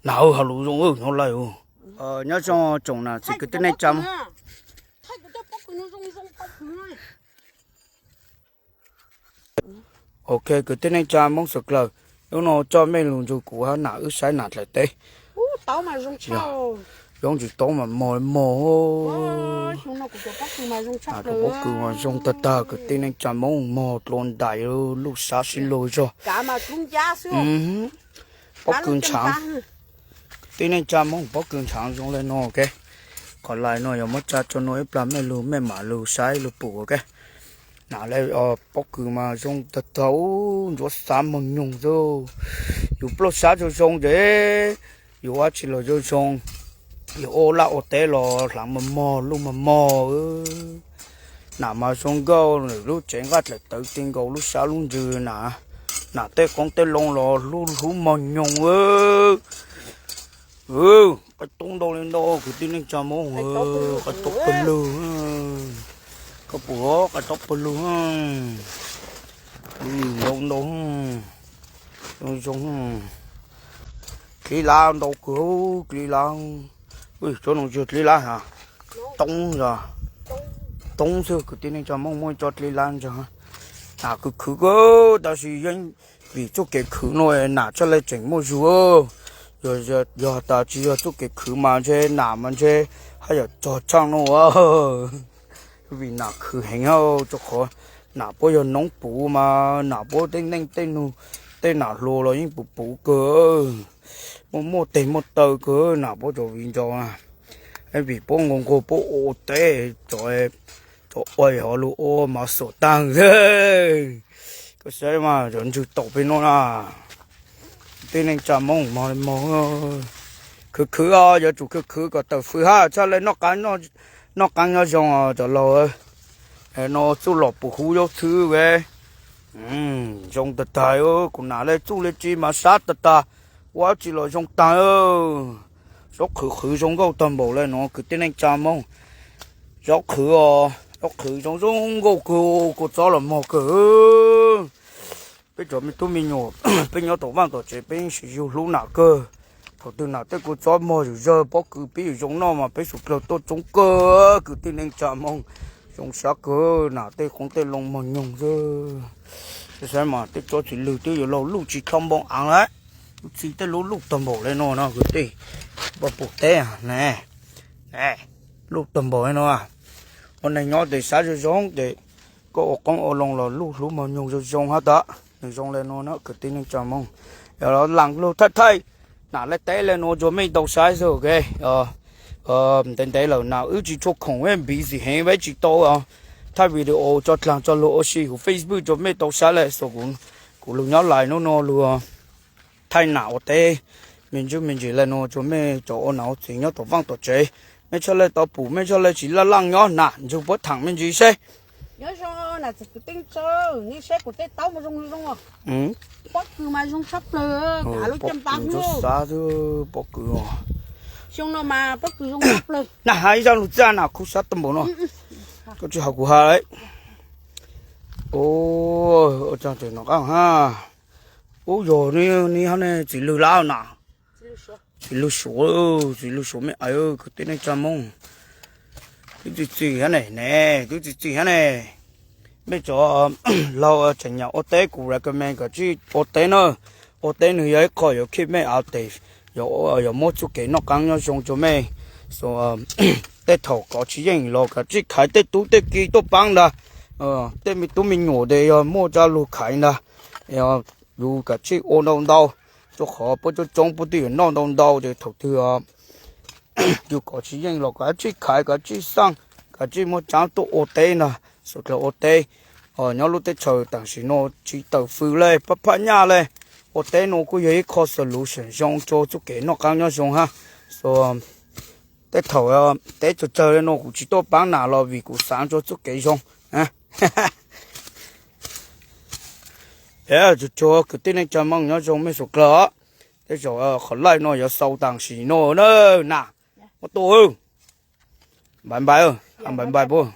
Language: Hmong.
Na, hauj lwm zoo, nyob lawm. Nyob zoo tsoom nam txiv kwv tij neej tsa. Ok, kwv tij neej tsa Hmoob suav dlawg, hnub no coj mej lug nrug kuv hab nam wb saib nam dlaim teb. Yoov ntsis toob mas mog mog. Pob kws mas zoo tag tag, kwv tij neej tsa Hmoob, mog dlua ntais, luj sab sib luag zog. Pob kws ntshaav, kwv tij neej tsa Hmoob, pob kws ntshaav zoo le nuav. Qhov lais no yog muab tsa tso nuav ib plag, mej lug mej mam lug saib lug pum. Ok, nam le, pob kws mas zoo tag tag, ntsuab xav mog nyoog xwb. Yus pluaj sab zoo zoo ces yus ua dab tsi los zoo zoo, yus ua laj ua teb los hlaav mog mog, luj mog mog. Nam mas zoo nkauj, lub tsev nqaj dlaim tawv ti nkaus lub sab lub ntsws na. Nam tej qoob tej loo los hlub hlub mog nyoog. Qaib taub ntau le ntau, kwv tij neej tsa Hmoob, qaib taub pawg lug. Koj pum, qaib taub pawg lug. Ntau ntau, zoo zoo. Dlib lab ntau kawg, dlib lab. Tsob no tsis yog dlib lab, toob, toob xwb, kwv tij neej tsa Hmoob, muaj ib tsob dlib lab ntag. Nam khwv khwv kawg, tab sis yeej vim txuj kev khwv no nam txhaj le tseem muaj zug. Yog tas tsis yog txuj kev khwv mas ntshe nam mas ntshe haj yam txog tshaaj nuav. Vim nam khwv heev, rua qhov nam puab yog noob puv mas nam puab tej neej tej nug, tej nam hluas los yeej puv puv kawg, muaj muaj teg muaj taw kawg nam puab cov viv ncaus na. Vim puab nquag nquag puab ua teb, cov ua hov lug ua mas xuam taag. Koj saib mas cov ntswg taum pem nuav na, tej neej tsa Moob mog mog. Khwv khwv os, yuav tsum khwv khwv kom tawm fwm hab txhaj le noj qab nyob zoo os cov laug. No txuj lom puv huv yuav txhwb. Zoo tag tag, kuv nam le txuj le tsi mas sab tag tag, ua dab tsi los zoo tag. Zaub qhwv qhwv zoo nkauj tag npaum le nuav kwv tij neej tsa Moob. Zaub qhwv os, zaub qhwv zoo zoo nkauj kawg, kua txob los mog kawg. Peb cov me tub me nyuam, peb nyob tom vaaj tom tsev peb yeej siv yug hlub nam kawg. Thaum twg nam tej kua txob mog zawm zawg pob kws pib yuav zoo noj mas peb suav dlawg tuaj tsoob kawg kwv tij neej tsa Moob. Zoo sab kawg, nam tej qoob tej loo mog nyoog xwb. Saib mas tej tsob txiv lwg twb yuav laug luj tsis tho npoo aav lawm. Lub txi tej lub luj tag npaum le nuav no kwv tij, pum teb ne, luj tag npaum le nuav. Ua neeg nyob tes saib zoo zoo tes koj ua qoob ua loo los luj hlub mog nyoog zoo zoo hab tas. Nws zoo le nuav na kwv tij neej tsa Moob. Yog los laam lug thaij thaij nam le teb le nuav rua mej tau saib xwb. Ntev ntev lawm nam wb tsis tshua khoom, busy heev, peb tsis tau thaij video tso dlaag tso lug ua si huv Facebook rua mej tau saib le. Kuv lug nyob lais nub nuav lug thaij nam ua teb me ntsis me ntsis le nuav rua mej cov ua nam ua txiv nyob tom vaaj tom tsev. Mej txhaj le tau pum, mej txhaj le tsis laj laaj nyob nam ntsug puab thaam me ntsis seb. Nyob zoo nam txiv kwv tij neej tsa, nej saib kuv tej taub mas zoo zoo. Pob kws mas zoo tshaj plawg, kav lub caj npab hnub. Xav xwb, pob kws. Xyoo no mas pob kws zoo tshaj plawg. Nam has ib zaug lug txaj nam khu sab tag npaum no. Koj tsis has kuv has lawm. Ua tsaug tes no qaab hab. Ub yog neb hab ne txiv lwg lab na. Txiv lwg suav, txiv lwg suav mej ais kwv tij neej tsa Moob. Twb txi txi hab ne, ne twb txi txi hab ne. Mej cov laug tseem nyam ua teb kuv recommend kom tsij ua teb na. Ua teb nwg yog ib qho yuav keep mej active, yog muab txuj kev noj qaab nyob zoo rua mej. Tej thaum kov tsis yeej los kav tsij khaiv tej tub tej ki tuaj paab ntag. Tej me tub me nyuam tes yog muaj coj lug khaiv ntag. Yus kav tsij ua ntau ntau, rua qhov puab coob coob puab twb yuav noj ntau ntau ces thaum twg yus kov tsis yeej los kav tsij khaiv, kav tsij xaaj, kav tsij muab tsaab tuaj ua teb ntag. Suav dlawg ua teb nyob lub teb chaws tam sim no tsis tawm fws le, phaj phaj nyaj le. Ua teb no kuj yog ib qho solution zoo rua txuj kev noj qaab nyob zoo hab. Tej thaum teb tsawg tsawg le no kuv tsis tuaj paab nam los vim kuv xaav rua txuj kev zoo. Tsuag tsuag kwv tij neej tsa Moob nyob zoo mej suav dlawg. Tej zaum qhov laij no yuav xaus tam sim no na. Muab tuaj, npais npais, npais npais puab.